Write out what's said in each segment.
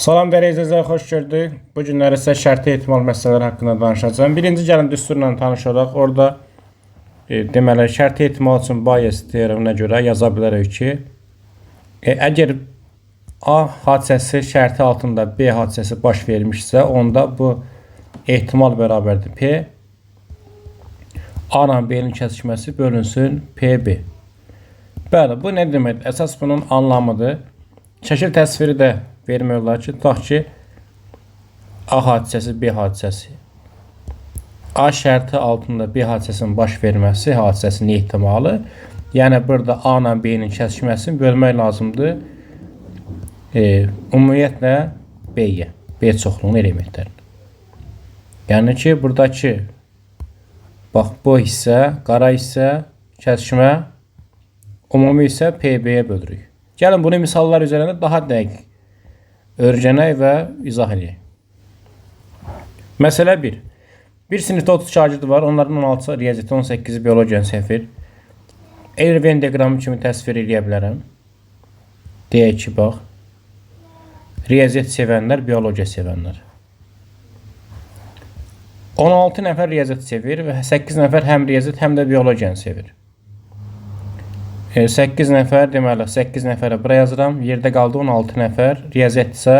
Salam dəyərli izləyicilər, xoş gördük. Bu günləri sizə şərti ehtimal məsələləri haqqında danışacağam. Birinci gəlin düsturla tanış olaq. Orada deməli şərti ehtimal üçün Bayes teoreminə görə yaza bilərik ki, əgər A hadisəsi şərti altında B hadisəsi baş vermişsə, onda bu ehtimal bərabərdir P. A ilə B-nin kəsişməsi bölünsün PB. Bəli, bu nə deməkdir? Əsas bunun anlamıdır. Şəkil təsviri də vermək olar ki, tutaq ki, A hadisəsi, B hadisəsi. A şərti altında B hadisəsinin baş verməsi hadisəsinin ehtimalı, yəni burada A ilə B-nin kəsişməsini bölmək lazımdır. Ümumiyyətlə B-yə, B çoxluğunun elementlərini. Yəni ki, buradakı bax bu hissə, qara hissə, kəsişmə, ümumi hissə PB-yə bölürük. Gəlin bunu misallar üzərində daha dəqiq öyrənək və izah edək. Məsələ 1. Bir sinifdə 30 şagird var. Onların 16-sı riyaziyyatı, 18-i biologiyanı sevir. Eyni Venn diaqramı kimi təsvir eləyə bilərəm. Deyək ki, bax. Riyaziyyat sevənlər, biologiya sevənlər. 16 nəfər riyaziyyat sevir və 8 nəfər həm riyaziyyat, həm də biologiyanı sevir. 8 nəfər, deməli 8 nəfərə bura yazıram. Yerdə qaldı 16 nəfər. Riyaziyyat isə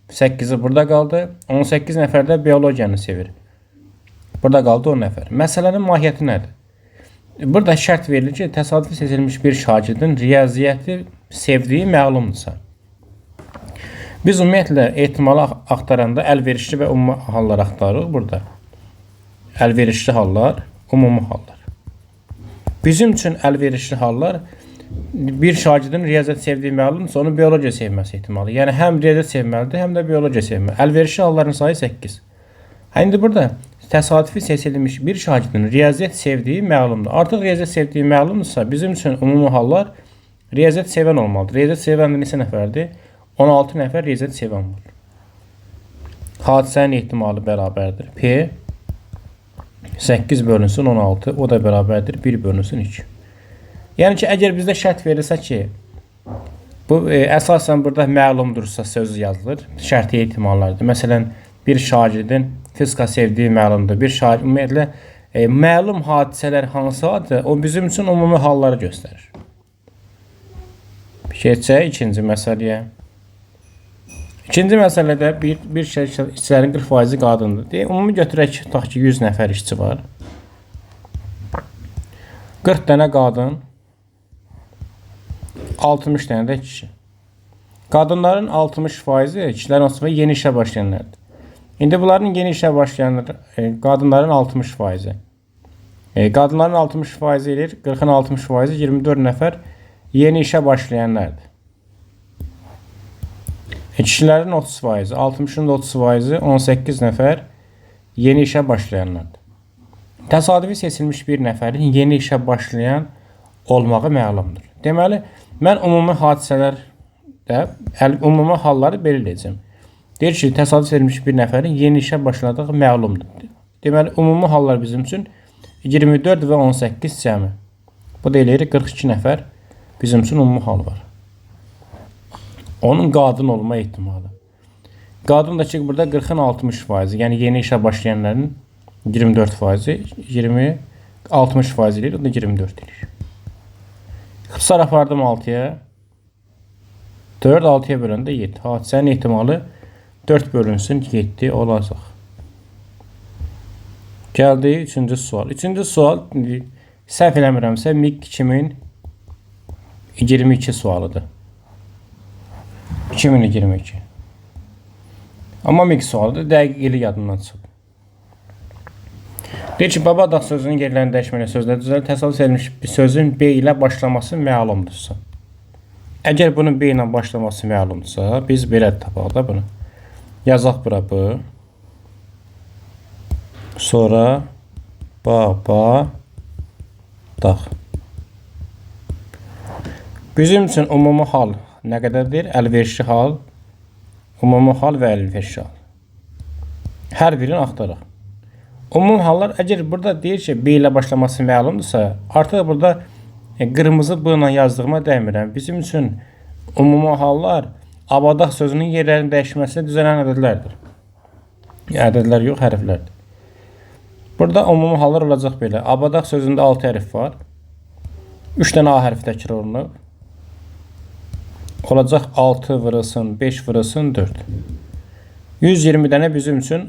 8-i burada qaldı. 18 nəfər də biologiyanı sevir. Burada qaldı 10 nəfər. Məsələnin mahiyyəti nədir? Burada şərt verilir ki, təsadüfi seçilmiş bir şagirdin riyaziyyatı sevdiyi məlumdursa. Biz ümumiyyətlə ehtimalı axtaranda əlverişli və ümumi hallar axtarırıq burada. Əlverişli hallar, ümumi hallar. Bizim üçün əlverişli hallar bir şagirdin riyaziyyat sevdiyi məlumdursa, onun biologiya sevməsi ehtimalı. Yəni həm riyaziyyat sevməlidir, həm də biologiya sevməlidir. Əlverişli halların sayı 8. Ha, indi burada təsadüfi seçilmiş bir şagirdin riyaziyyat sevdiyi məlumdur. Artıq riyaziyyat sevdiyi məlumdursa, bizim üçün ümumi hallar riyaziyyat sevən olmalıdır. Riyaziyyat sevən də neçə nəfərdir? 16 nəfər riyaziyyat sevən var. Hadisənin ehtimalı bərabərdir. P 8 bölünsün 16, o da bərabərdir 1 bölünsün 2. Yəni ki, əgər bizdə şərt verilsə ki, bu əsasən burada məlumdursa sözü yazılır, şərti ehtimallardır. Məsələn, bir şagirdin fizika sevdiyi məlumdur. Bir şagird ümumiyyətlə məlum hadisələr hansıdır, o bizim üçün ümumi halları göstərir. Keçək ikinci məsələyə. İkinci məsələdə bir işçilərin 40% qadındır. Deyək, ümumi götürək, tutaq ki, 100 nəfər işçi var. 40 dənə qadın, 60 dənə də kişi. Qadınların 60%, kişilərin 30% yeni işə başlayanlardır. İndi bunların yeni işə başlayanlar, qadınların 60%. Qadınların 60% eləyir, 40-ın 60% 24 nəfər yeni işə başlayanlardır. Kişilərin 30%, 60-ın da 30% 18 nəfər yeni işə başlayanlardır. Təsadüfi seçilmiş bir nəfərin yeni işə başlayan olmağı məlumdur. Deməli, mən ümumi hadisələrdə ümumi halları belə eləyəcəm. Deyir ki, təsadüf seçilmiş bir nəfərin yeni işə başladığı məlumdur. Deməli, ümumi hallar bizim üçün 24 və 18 cəmi. Bu da eləyir 42 nəfər bizim üçün ümumi hal var. Onun qadın olma ehtimalı. Qadın da ki, burada 40-ın 60%, yəni yeni işə başlayanların 24%, 20, 60% eləyir, o da 24 eləyir. İxtisar apardım 6-ya. 4 6-ya böləndə 7. Hadisənin ehtimalı 4 bölünsün 7 olacaq. Gəldi üçüncü sual. Üçüncü sual səhv eləmirəmsə MİQ 2022 sualıdır. 2022. Amma MİQ sualıdır. Dəqiq ili yadımdan çıxıb. Deyir ki, Babadağ sözünün yerlərini dəyişməklə sözlər düzəlir. Təsadüf edilmiş bir sözün B ilə başlaması məlumdursa. Əgər bunun B ilə başlaması məlumdursa, biz belə tapaq da bunu. Yazaq bura B. Sonra baba dağ. Bizim üçün ümumi hal nə qədərdir? Əlverişli hal, ümumi hal və əlverişli hal. Hər birini axtaraq. Ümumi hallar əgər burada deyir ki, B ilə başlaması məlumdursa, artıq burada qırmızı B ilə yazdığıma dəymirəm. Bizim üçün ümumi hallar Abadaq sözünün yerlərinin dəyişməsinə düzələn ədədlərdir. Ədədlər yox, hərflərdir. Burada ümumi hallar olacaq belə. Abadaq sözündə 6 hərf var. 3 dənə A hərfi təkrar olunub. Olacaq 6 vurulsun, 5 vurulsun, 4. 120 dənə bizim üçün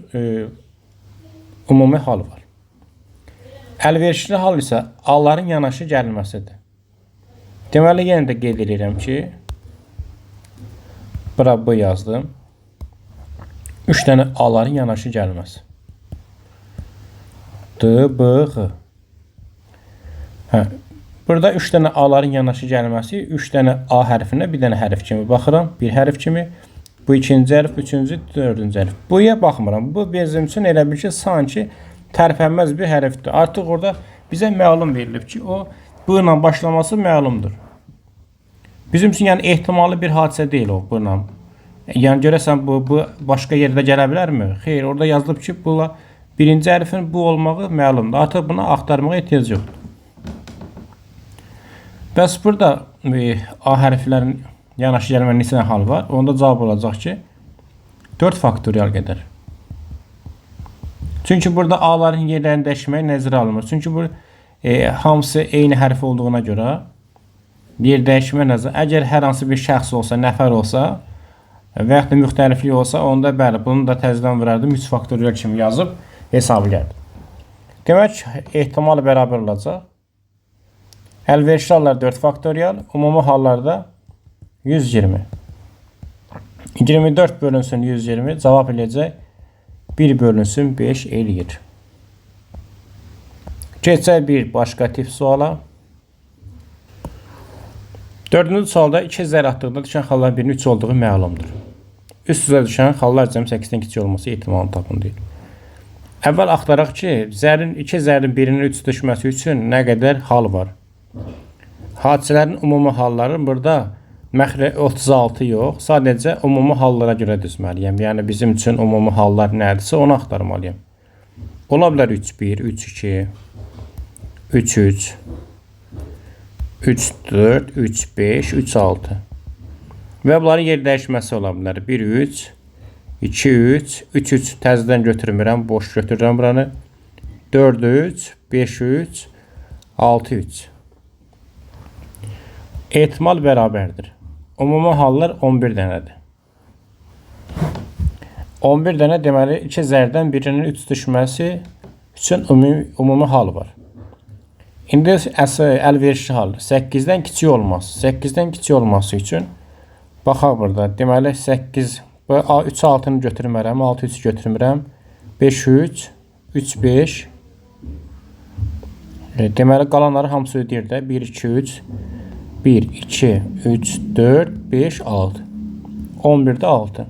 ümumi hal var. Əlverişli hal isə A-ların yanaşı gəlməsidir. Deməli, yenə də qeyd edirəm ki, bura B yazdım. 3 dənə A-ların yanaşı gəlməsi. D, B, X. Hə, burada 3 dənə A-ların yanaşı gəlməsi, 3 dənə A hərfinə bir dənə hərf kimi baxıram. Bir hərf kimi. Bu ikinci hərf, üçüncü, dördüncü hərf. Buya baxmıram. Bu bizim üçün elə bil ki, sanki tərpənməz bir hərfdir. Artıq orada bizə məlum verilib ki, o bu ilə başlaması məlumdur. Bizim üçün yəni ehtimallı bir hadisə deyil o bu ilə. Yəni görəsən bu başqa yerdə gələ bilərmi? Xeyr, orada yazılıb ki, bu birinci hərfin bu olmağı məlumdur. Artıq buna axtarmağa ehtiyac yoxdur. Bəs burada A hərflərin yanaşı gəlmə neçə hal var? Onda cavab olacaq ki, 4 faktorial qədər. Çünki burada A-ların yerlərini dəyişməyi nəzərə alınmır. Çünki bu hamısı eyni hərf olduğuna görə yer dəyişmə nəzərə. Əgər hər hansı bir şəxs olsa, nəfər olsa və yaxud da müxtəliflik olsa, onda bəli, bunu da təzədən vurardım. 3 faktorial kimi yazıb hesablayardım. Demək, ehtimal bərabər olacaq. Əlverişli hallar 4 faktorial, ümumi hallarda 120. 24 bölünsün 120 cavab eləyəcək 1 bölünsün 5 eləyir. Keçək bir başqa tip suala. Dördüncü sualda 2 zər atdıqda düşən xalların birinin 3 olduğu məlumdur. Üst-üzə düşən xallar cəmi 8-dən kiçik olması ehtimalını tapın deyir. Əvvəl axtaraq ki, iki zərin birinin 3 düşməsi üçün nə qədər hal var. Hadisələrin ümumi halları burada məxrə 36 yox, sadəcə ümumi hallara görə düzməliyəm. Yəni bizim üçün ümumi hallar nədirsə onu axtarmalıyam. Ola bilər 3-1, 3-2, 3-3, 3-4, 3-5, 3-6. Və bunların yer dəyişməsi ola bilər. 1-3, 2-3, 3-3 təzədən götürmürəm, boş götürürəm buranı. 4-3, 5-3, 6-3. Ehtimal bərabərdir. Ümumi hallar 11 dənədir. 11 dənə deməli 2 zərdən birinin 3 düşməsi üçün ümumi hal var. İndi əlverişli hal 8-dən kiçik olmaz. 8-dən kiçik olması üçün baxaq burada. Deməli 8 bu 3 6-nı götürmərəm, 6 3 götürmürəm. 5 3, 3 5. Deməli qalanları hamısı ödəyir də. 1 2 3 1, 2, 3, 4, 5, 6. 11-də 6.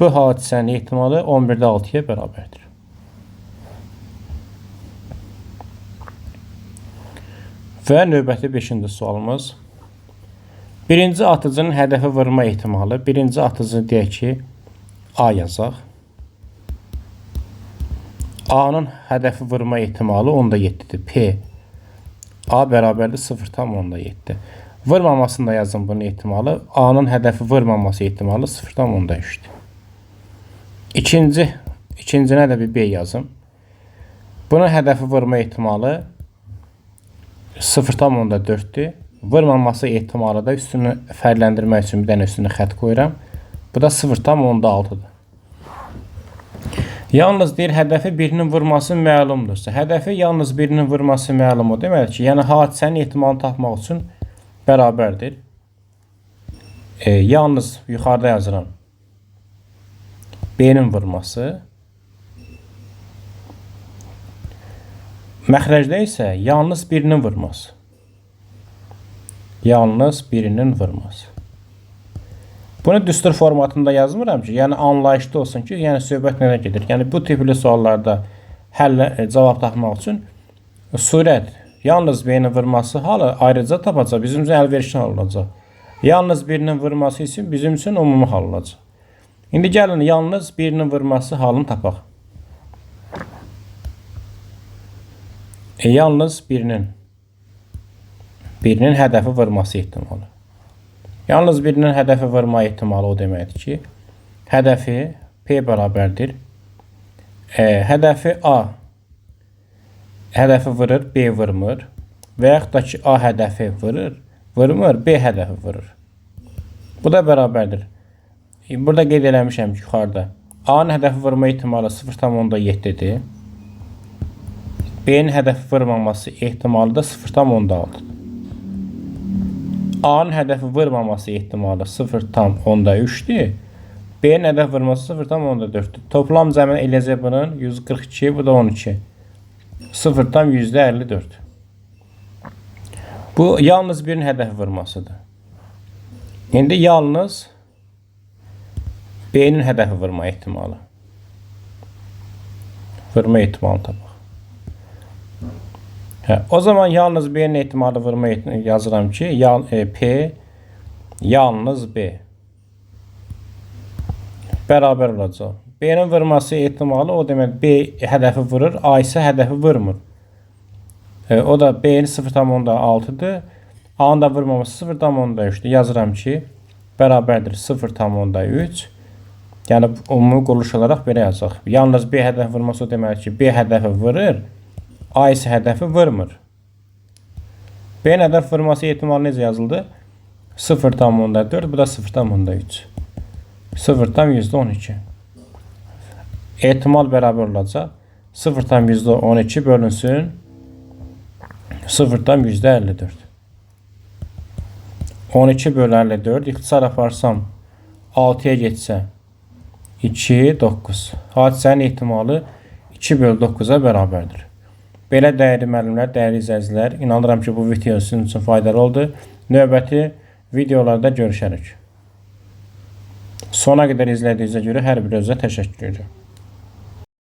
Bu hadisənin ehtimalı 11-də 6-ya bərabərdir. Və növbəti 5-ci sualımız. Birinci atıcının hədəfə vurma ehtimalı. Birinci atıcı deyək ki, A yazaq. A-nın hədəfi vurma ehtimalı 10.7-dir. P. A bərabərdir 0,7. Vurmamasını da yazın bunun ehtimalı. A-nın hədəfi vurmaması ehtimalı 0,3-dür. İkincinə də bir B yazım. Bunun hədəfi vurma ehtimalı 0,4-dür. Vurmaması ehtimalı da üstünü fərqləndirmək üçün bir dənə üstünə xətt qoyuram. Bu da 0,6-dır. Yalnız deyir, hədəfi birinin vurması məlumdursa, hədəfi yalnız birinin vurması məlum o deməkdir ki, yəni hadisənin ehtimalını tapmaq üçün bərabərdir. Yalnız yuxarıda yazıram. B-nin vurması. Məxrəcdə isə yalnız birinin vurması. Yalnız birinin vurması. Bunu düstur formatında yazmıram ki, yəni anlayışlı olsun ki, yəni söhbət nədən gedir. Yəni bu tipli suallarda həll cavab tapmaq üçün surət yalnız B-nin vurması halı ayrıca tapacaq, bizim üçün əlverişli hal olacaq. Yalnız birinin vurması üçün bizim üçün ümumi hal olacaq. İndi gəlin yalnız birinin vurması halını tapaq. Yalnız birinin hədəfi vurması ehtimalı. Yalnız birinin hədəfi vurma ehtimalı o deməkdir ki, hədəfi P bərabərdir. Hədəfi A hədəfi vurur, B vurmur. Və yaxud da ki, A hədəfi vurur, vurmur, B hədəfi vurur. Bu da bərabərdir. Burada qeyd eləmişəm ki, yuxarıda A-nın hədəfi vurma ehtimalı 0,7-dir. B-nin hədəfi vurmaması ehtimalı da 0,6-dır. A-nın hədəfi vurmaması ehtimalı 0,3-dür. B-nin hədəf vurması 0,4-dür. Toplam cəmi eləyəcək bunun 142, bu da 12. 0,54. Bu yalnız birinin hədəf vurmasıdır. İndi yalnız B-nin hədəfi vurma ehtimalı. Vurma ehtimalını tapaq. Hə, o zaman yalnız B-nin ehtimalı vurma ehtimalı yazıram ki, P yalnız B bərabər olacaq. B-nin vurması ehtimalı o demək B hədəfi vurur, A isə hədəfi vurmur. O da B-nin 0,6-dır. A-nın da vurmaması 0,3-dür. Yazıram ki, bərabərdir 0,3. Yəni ümumi quruluş olaraq belə yazaq. Yalnız B hədəfi vurması o deməkdir ki, B hədəfi vurur, A isə hədəfi vurmur. B-nin hədəf vurması ehtimalı necə yazıldı? 0,4, bu da 0,3. 0,12. Ehtimal bərabər olacaq. 0,12 bölünsün 0,54. 12 bölü 54 ixtisar aparsam 6-ya getsə 2, 9. Hadisənin ehtimalı 2 bölü 9-a bərabərdir. Belə dəyərli müəllimlər, dəyərli izləyicilər, inanıram ki, bu video sizin üçün faydalı oldu. Növbəti videolarda görüşərik. Sona qədər izlədiyinizə görə hər birinizə təşəkkür edirəm.